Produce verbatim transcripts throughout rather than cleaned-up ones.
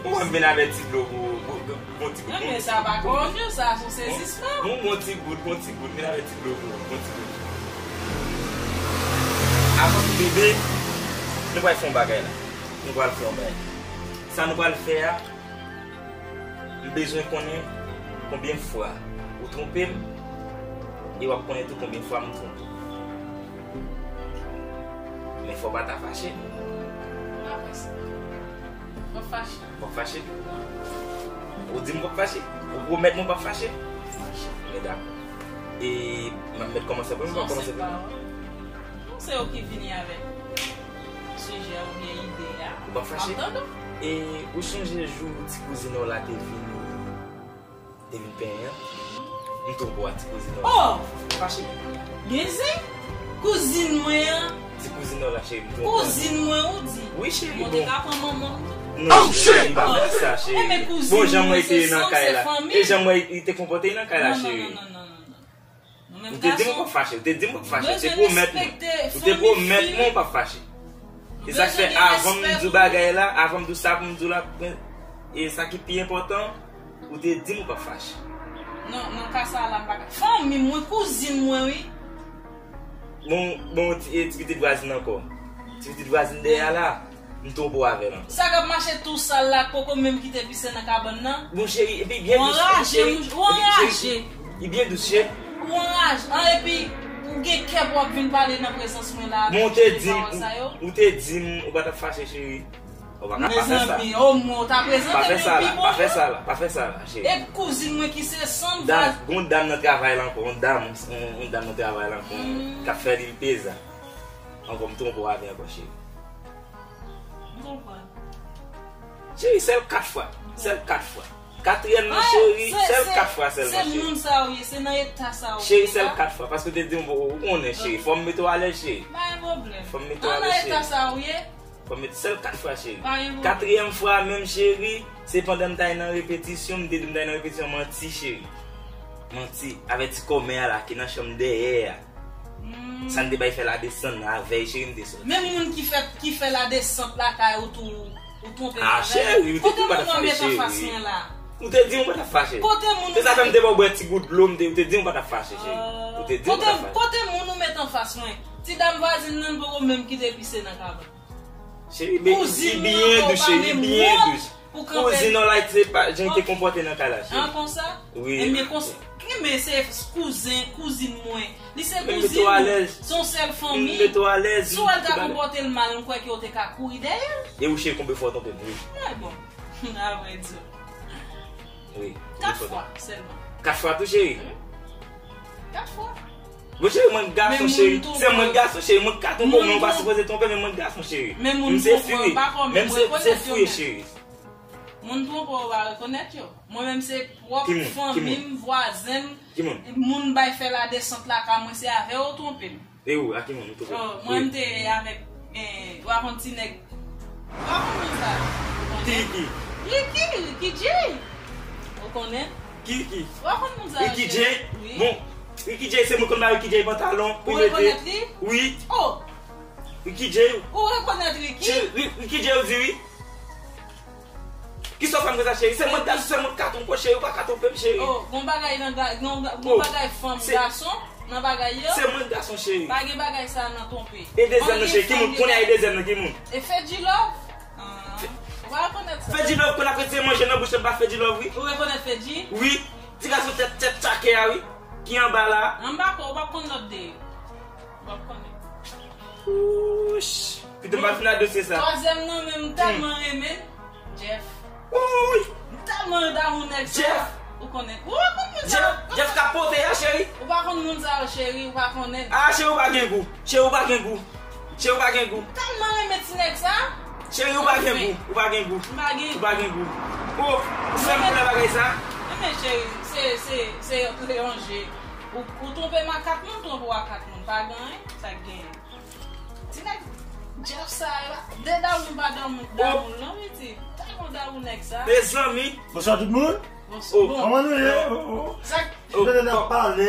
Ou wè m vin avè ti dlo pou, pou, pou, pou ti gout. Non, men sa pa kòmyon, sa se yon sezisman. Bon, bon, ti gout, bon ti gout, vin avè ti dlo pou, bon ti gout. Avan nou bebe, nou pral fè yon bagay la. Nou pral fè yon bagay. Sa nou pral fè a, m bezwen konnen konbyen fwa ou twonpe m, e w ap konnen tou konbyen fwa m twonpe w. Men fò w pa ta fache. Apre sa. Fò fache. Fò fache. Ou di m p ap fache. Ou pwomèt mwen w p ap fache. Fache. Men dakò. E m ap mèt kòmanse premye, m ap kòmanse premye. Non, se yo ki vini avèk sijè oubyen ide a. Ou p ap fache. M ap tande w. E ou sonje jou ti kouzin w la te vini te vin penyen an, m twonpe w ak ti kouzin w. Oh! Fache. Gen zen? Kouzin mwen an. Ti kouzin w la, cheri, m twonpe w. Kouzin mwen, ou di? Wi, cheri, bon. Mwen te ka pran manman m tou. Non, cheri, pa fè sa, cheri. Bon, jan mwen te ye nan kay la. E jan mwen te konpòte nan kay la, cheri. Non, non, non, non, non, non. Ou te di m w p ap fache, ou te di m w p ap fache, ou te pwomèt mwen. Ou te pwomèt mwen w p ap fache. E sa k fè, avan m di w bagay la, avan m di w sa pou m di w la, e sa ki pi enpòtan, ou te di m w p ap fache. Non, nan ka sa la, m pa ka. Fanmi m, wi, kouzin mwen, wi. Bon, bon, ti, e, ti pitit vwazin ankò. Ti pitit vwazin dèyè a la, m twonpe w avè l ankò. Sa k ap mache tou sal la, k poko menm kite pise nan kabann nan? Bon, cheri, epi byen dous, cheri. Ou anraje, ou anraje. Li byen dous, cheri. Ou anraje. An, epi, ou gen kè pou w ap vin pale nan prezans mwen la avèk jan de pawòl sa yo? Ou te di m, ou te di m ou pa t ap fache, cheri. Ou pa ka pa fè sa. Mezanmi, omwen, ou ta prezante m yon pi bon moun. Pa fè sa la, pa fè sa la, pa fè sa la, cheri. E kouzin mwen ki se sanm. Dam, gon dam nan travay la ankò, yon dam, yon, yon dam nan travay la ankò, k ap fè li peza. Ankò, m twonpe w avè ankò, cheri. M konprann. Cheri, sèl kat fwa. Sèl kat fwa. Katriyèm nan, cheri, sèl kat fwa sèlman, cheri. Se moun sa ou ye, se nan eta sa ou ye la. Cheri, sèl kat fwa, paske w te di m, ou konnen, cheri. Fò m mete w alèz, cheri. Pa gen pwoblèm. Fò m mete w alèz, cheri. An nan eta sa ou ye. Fò m mete, sèl kat fwa, cheri. Pa gen pwoblèm. Katriyèm fwa menm, cheri, se pandan m t al nan repetisyon, m te di m t al nan repetisyon, manti, cheri. Manti, avè ti kòmè a la ki nan chanm dèyè a. Sa n te bay fè ladesant nan avè l, cheri, m te sòti. Menm moun ki fè, ki fè ladesant lakay ou tou, ou twonpe l avè l. Ah, cheri, ou te di m pa t ap fache, cheri. Kote moun ou met anfas mwen la? Ou te di m pa t ap fache. Kote moun ou met? Se sa fè m te ba w bwè ti gout dlo, m te, ou te di m pa t ap fache, cheri. Ou te di m pa t ap fache. Kote, kote moun ou met anfas mwen? Ti dam vwazin nan poko menm kite pise nan kabann. Cheri, li byen dous, cheri, li byen dous. Kouzin w la, se pa jan li te konpòte nan kay la, cheri. An konsa? Wi. Ebyen, konsa, men se kouzen, kouzin mwen. Li se kouzin ou. Se yon sèl fanmi. Si w wè l ta konpòte l mal, m kwè ke w te ka kouri dèyè l. E ou, cheri, konbyen fwa w twonpe m, wi. Mwen, bon. Avrèdi. Wi. Kat fwa sèlman. Kat fwa tou, cheri? Kat fwa. Bon, cheri, mwen gason, cheri. Se mwen gason, cheri. Mwen ka twonpe w, men ou pa sipoze twonpe, men mwen gason, cheri. Men moun twonpe w, pa kòm mwen rekonèt yo menm. Moun twonpe w, ou pa rekonèt yo. Mwen menm se pwòp fanmi m, vwazen m, moun bay fè ladesant lakay mwen, se avè yo w twonpe m. E ou, a ki moun ou twonpe? Oh, mwen m te avèk, eh, ou pa konn ti nèg. Ou pa konn moun sa? Ou konnen? Ki Ricky? Ricky, Ricky J. Ou konnen? Ki Ricky? Ou pa konn moun sa, Ricky J? Wi. Bon, Ricky J, se mwen konn ba Ricky J pantalon pou mete. Ou rekonèt li? Wi. Oh! Ricky J. Ou rekonèt Ricky? Ricky J, ou di wi. Kisa w fè m konsa, cheri? Se mwen, se mwen k ka twonpe w, cheri, ou pa ka twonpe m, cheri. Oh, gon bagay nan ga-, gon, gon bagay fanm, gason nan bagay yo. Se mwen gason, cheri. Pa gen bagay sa nan twonpe. E dezyèm nan, cheri, ki moun? Kounye a, e dezyèm nan, ki moun? E Fedji Love. Ah, ou pa rekonèt sa. Fedji Love, konn ap retire manje nan bouch mwen, pa Fedji Love, wi. Ou rekonèt Fedji? Wi. Ti gason tèt, tèt tchake a, wi. Ki anba la. Anba kò, ou p ap konn lòt de yo. W ap konnen. Wouch. Pito m pa fin nan dosye sa. Twazyèm nan, men m tèlman renmen l. Jeff. Wouy. M tèlman damou nèg sa. Jeff. Ou konnen. Ou konn moun sa. Jeff, Jeff k ap pote a, cheri. Ou pa konn moun sa yo, cheri. Ou pa konnen. Ah, cheri, ou pa gen gou. Cheri, ou pa gen gou. Cheri, ou pa gen gou. M tèlman renmen ti nèg sa. Cheri, ou pa gen gou. Ou pa gen gou. M pa gen. Ou pa gen gou. Oh, ou fè m konnen bagay sa. Enben, cheri, se, se, se yon je. Ou, ou twonpe m a kat moun, twonpe w a kat moun. Pa gen anyen, sa k genyen. Ti nèg Jeff sa la, de damou pa damou, damou non, piti. Tèlman damou nèg sa. Mezanmi. Bonswa tout moun. Bonswa. Kòman nou ye? Oh, oh. Sa k... Ou tande n ap pale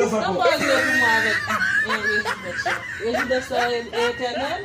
Rezidans ankò. Sa pa regle pou mwen avèk, eh, rezidans la. Rezidans la e, e etènèl.